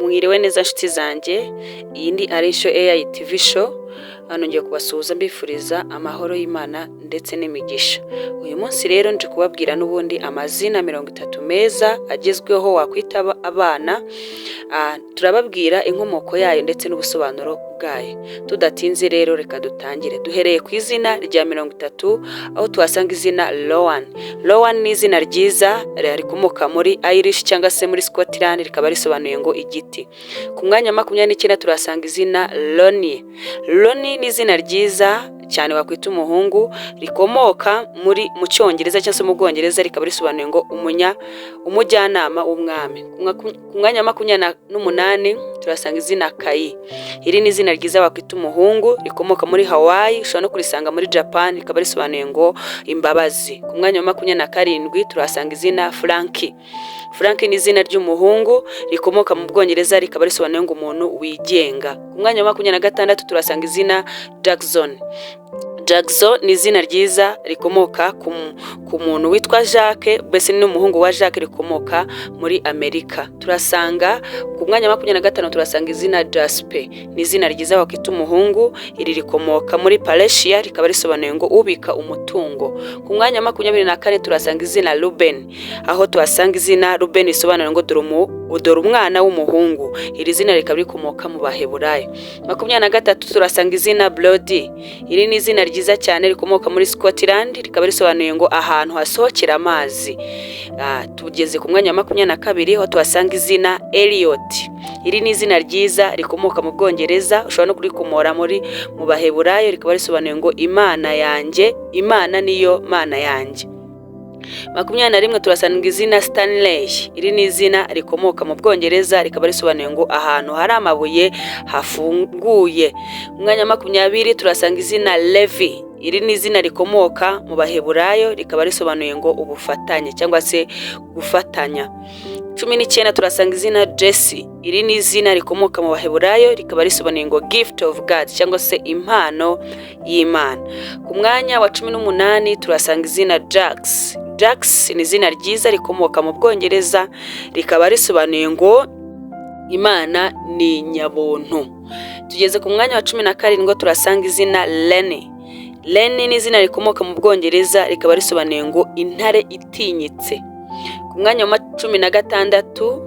Mwiriwe neza nshuti zanjye, iyi ni Arisho AI TV show, hano ngiye kubasuhuza mbifuriza amahoro y'Imana ndetse n'imigisha. Uyu munsi rero nje kubabwira n'ubundi amazina 30 meza agezweho wakwita abana, turababwira inkomoko yayo ndetse n'ubusobanuro bwayo. Tudatinze rero reka dutangire. Duhereye ku izina rya 30 aho tuhasanga izina Rowan. Rowan ni izina ryiza rikomoka muri Irish cyangwa se muri Scotland, rikaba risobanuye ngo igiti. Ku mwanya wa 29 turahasanga izina Ronnie. Ronnie ni izina ryiza cyane wakwita umuhungu, rikomoka mu Cyongereza cyangwa se mu Bwongereza, rikaba risobanuye ngo umujyanama w'umwami. Ku mwanya wa 28 turasanga izina Kayi. Iri ni izina ryiza wakwita umuhungu, rikomoka muri Hawaii, ushobora no kurisanga muri Japan, rikaba risobanuye ngo imbabazi. Ku mwanya wa 27 turahasanga izina Frank. Frank ni izina ry'umuhungu rikomoka mu Bwongereza, rikaba risobanuye ngo umuntu wigenga. Ku mwanya wa 26 turasanga izina Jackson. Jackson ni izina ryiza rikomoka ku muntu witwa Jacques, mbese ni n'umuhungu wa Jacques, rikomoka muri Amerika. Turasanga ku mwanya wa 25 turasanga izina Jasper. Ni izina ryiza wakwita umuhungu, iri rikomoka muri Persia, rikaba risobanuye ngo ubika umutungo. Ku mwanya wa 24 turasanga izina Ruben, aho tuhasanga izina Ruben risobanura ngo dore umwana w'umuhungu. Iri zina rikaba rikomoka mu Baheburayo. 23 turasanga izina Brody. Iri ni izina ryiza cyane rikomoka muri Scotland, rikaba risobanuye ngo ahantu hasohokera amazi. Tugeze ku mwanya wa 22 aho tuhasanga izina Elliot. Iri ni izina ryiza rikomoka mu Bwongereza, ushobora no kurikomora mu Baheburayo, rikaba risobanuye ngo Imana yanjye, Imana niyo Mana yanjye. 21 turasanga izina Stanley. Iri ni izina rikomoka mu Bwongereza, rikaba risobanuye ngo ahantu hari amabuye hafunguye. Umwanya wa 20 turasanga izina Levi. Iri ni izina rikomoka mu Baheburayo, rikaba risobanuye ngo ubufatanye cyangwa se gufatanya. 19 turasanga izina Jesse. Iri ni izina rikomoka mu Baheburayo, rikaba risobanuye ngo gift of God cyangwa se impano y'Imana. Ku mwanya wa 18 turasanga izina Jax. Jax ni izina ryiza rikomoka mu Bwongereza, rikaba risobanuye ngo Imana ni nyabuntu. Tugeze ku mwanya wa 17 turasanga izina Lenny. Lenny ni izina rikomoka mu Bwongereza, rikaba risobanuye ngo intare itinyitse. Ku mwanya wa 16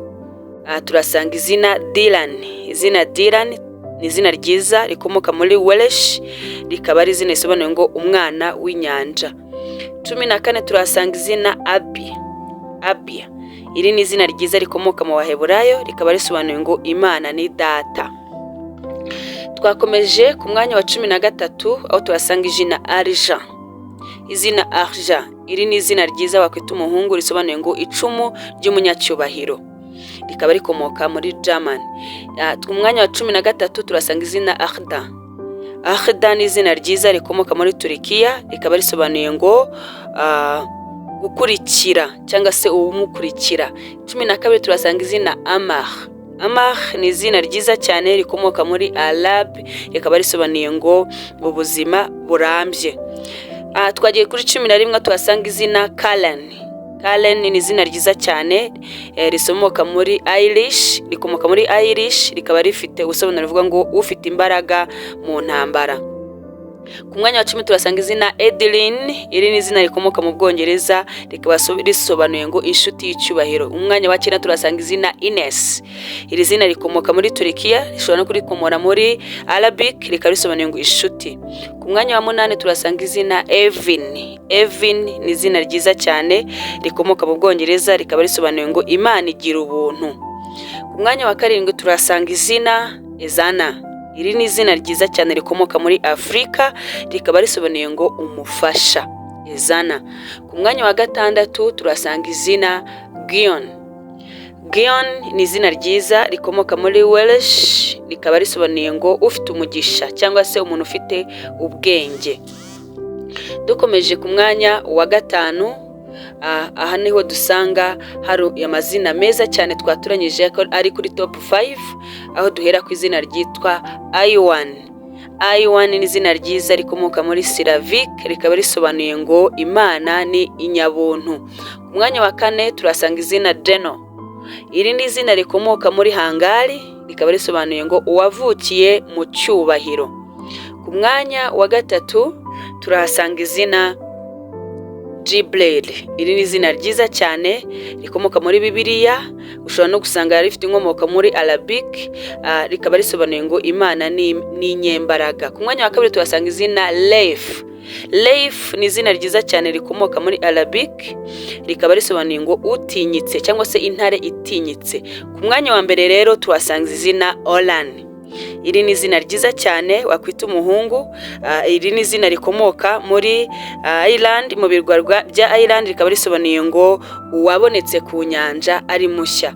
turasanga izina Dylan. Izina Dylan ni izina ryiza rikomoka muri Welsh, rikaba ari izina risobanuye ngo umwana w'inyanja. 14 turasanga izina Abi. Abia. Iri ni izina ryiza rikomoka mu Baheburayo, rikaba risobanuye ngo Imana ni data. Twakomeje ku mwanya wa 13 aho tuhasanga izina Arja. Izina Arja, iri ni izina ryiza wakwita umuhungu, risobanuye ngo icumu ry'umunyacyubahiro, rikaba rikomoka muri Germany. Ku mwanya wa 13 turasanga izina Arda. Arda ni izina ryiza rikomoka muri Turikiya, rikaba risobanuye ngo gukurikira cyangwa se uwumukurikira. 12 turasanga izina Amar. Amar ni izina ryiza cyane rikomoka muri Arab, rikaba risobanuye ngo ubuzima burambye. Twagiye kuri 11 tuhasanga izina Karen. Karen ni izina ryiza cyane risomoka muri Irish, rikomoka muri Irish, rikaba rifite ubusobanuro buvuga ngo ufite imbaraga mu ntambara. Ku mwanya wa 10 turasanga izina Edeline. Iri ni izina rikomoka mu Bwongereza, rikaba risobanuye ngo inshuti y'icyubahiro. Umwanya wa 9 turasanga izina Ines. Iri zina rikomoka muri Turikiya, rishobora no kurikomora muri Arabic, rikaba risobanuye ngo inshuti. Ku mwanya wa 8 turasanga izina Evin. Evin ni izina ryiza cyane rikomoka mu Bwongereza, rikaba risobanuye ngo Imana igira ubuntu. Ku mwanya wa 7 turasanga izina Ezana. Iri ni izina ryiza cyane rikomoka muri Afurika, rikaba risobanuye ngo umufasha. Ezana. Ku mwanya wa 6 turasanga izina Gion. Gion ni izina ryiza rikomoka muri Welsh, rikaba risobanuye ngo ufite umugisha cyangwa se umuntu ufite ubwenge. Dukomeje ku mwanya wa 5, aha niho dusanga hari amazina meza cyane twatoranyije ko ari kuri top 5, aho duhera ku izina ryitwa Iwan. Iwan ni izina ryiza rikomoka muri Slavic, rikaba risobanuye ngo Imana ni inyabuntu. Ku mwanya wa 4 turasanga izina Deno. Iri ni izina rikomoka muri Hangari, rikaba risobanuye ngo uwavukiye mu cyubahiro. Ku mwanya wa gatatu turahasanga izina Jibril. Iri ni izina ryiza cyane rikomoka muri Bibiliya, ushobora no gusanga rifite inkomoko muri Arabic, rikaba risobanuye ngo Imana ni inyembaraga. Ku mwanya wa kabiri tuhasanga izina Leif. Leif ni izina ryiza cyane rikomoka muri Arabic, rikaba risobanuye ngo utinyitse cyangwa se intare itinyitse. Ku mwanya wa mbere rero tuhasanga izina Olan. Iri ni izina ryiza cyane wakwita umuhungu. Iri ni izina rikomoka muri Ireland, mu birwa bya Ireland, rikaba risobanuye ngo uwabonetse ku nyanja ari mushya.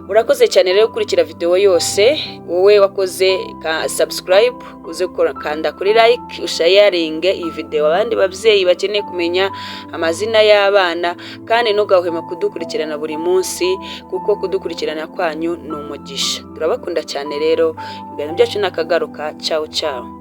Urakoze cyane rero gukurikira videwo yose. Wowe wakoze ka subscribe, uze kanda kuri like, usharinge iyi videwo abandi babyeyi bakeneye kumenya amazina y'abana, kandi ntugahwema kudukurikirana buri munsi, kuko kudukurikirana kwanyu ni umugisha. Turabakunda cyane rero, ibiganiro byacu ni akagaruka. Ciao ciao.